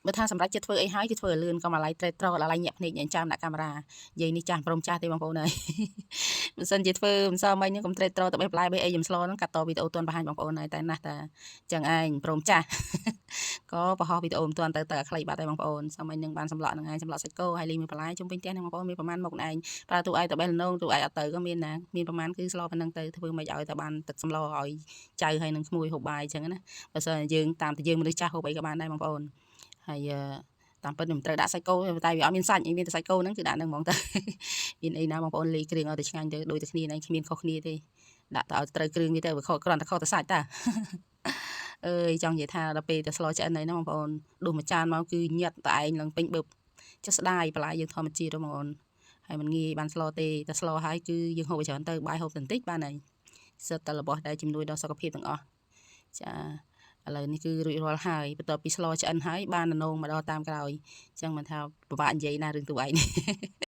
បើថាសម្រាប់ចិត្តធ្វើអីហើយគឺធ្វើឲ្យលឿនកុំអាឡ័យត្រេតត្រអាឡ័យញាក់ភ្នែកញាក់ចាំដាក់កាមេរ៉ានិយាយនេះចាស់ព្រមចាស់ទេបងប្អូនអើយ បើសិនជាធ្វើមិនសមមិញហ្នឹងកុំត្រេតត្រទៅបេះបន្លែបេះអីខ្ញុំស្លហ្នឹងកាត់តវីដេអូទាន់បង្ហាញបងប្អូនហើយតែណាស់តាចឹងឯងព្រមចាស់ ក៏បង្ហោះវីដេអូមិនទាន់ទៅទៅអាខ្លីបាត់ហើយបងប្អូនសមមិញនឹងបានសម្លក់ហ្នឹងឯងសម្លក់សាច់គោហើយលីមួយបន្លែជុំវិញផ្ទះហ្នឹងបងប្អូនមានប្រហែលមុខហ្នឹងឯងប្រើទូឯងទៅបេះលនងទូឯងអត់ទៅក៏មានណាមានប្រហែលគឺស្លប៉ុណ្ណឹងទៅធ្វើមិនឲ្យតែបានទឹកសម្លឲ្យចៅហើយនឹងក្មួយហូបបាយចឹងណាបើសិនជាយើងតាមតែយើងមនុស្សចាស់ហូបអីក៏បានដែរបងប្អូនហើយតាមពិតខ្ញុំត្រូវដាក់សាច់គោតែវាអត់មានសាច់មានតែសាច់គោហ្នឹងគឺដាក់ហ្នឹងហ្មងទៅ មានអីណាបងប្អូនលាយគ្រឿងឲ្យតែឆ្ងាញ់ទៅដូចតែគ្នាហ្នឹងគ្មានខុសគ្នាទេដាក់ទៅឲ្យត្រូវគ្រឿងវាទៅវាខុសគ្រាន់តែខុសតែសាច់តា អើយចង់និយាយថាដល់ពេលតែស្លឆ្អិនហើយហ្នឹងបងប្អូនដួសមួយចានមកគឺញាត់តែឯងឡើងពេញបឹបចុះស្ដាយបន្លែយើងធម្មជាតិបងប្អូនហើយมันងាយបានស្លទេតែស្លហើយគឺយើងហូបឲ្យច្រើនទៅបាយហូបតែបន្តិចបានហើយសិតតែរបស់ដែលជំនួយដល់សុខភាពទាំងអស់ចាឥឡូវនេះគឺរួចរាល់ហើយបន្ទាប់ពីស្លឆ្អិនហើយបាននងមកដល់តាមក្រោយអញ្ចឹងមិនថាពិបាកនិយាយណារឿងទូឯងនេះ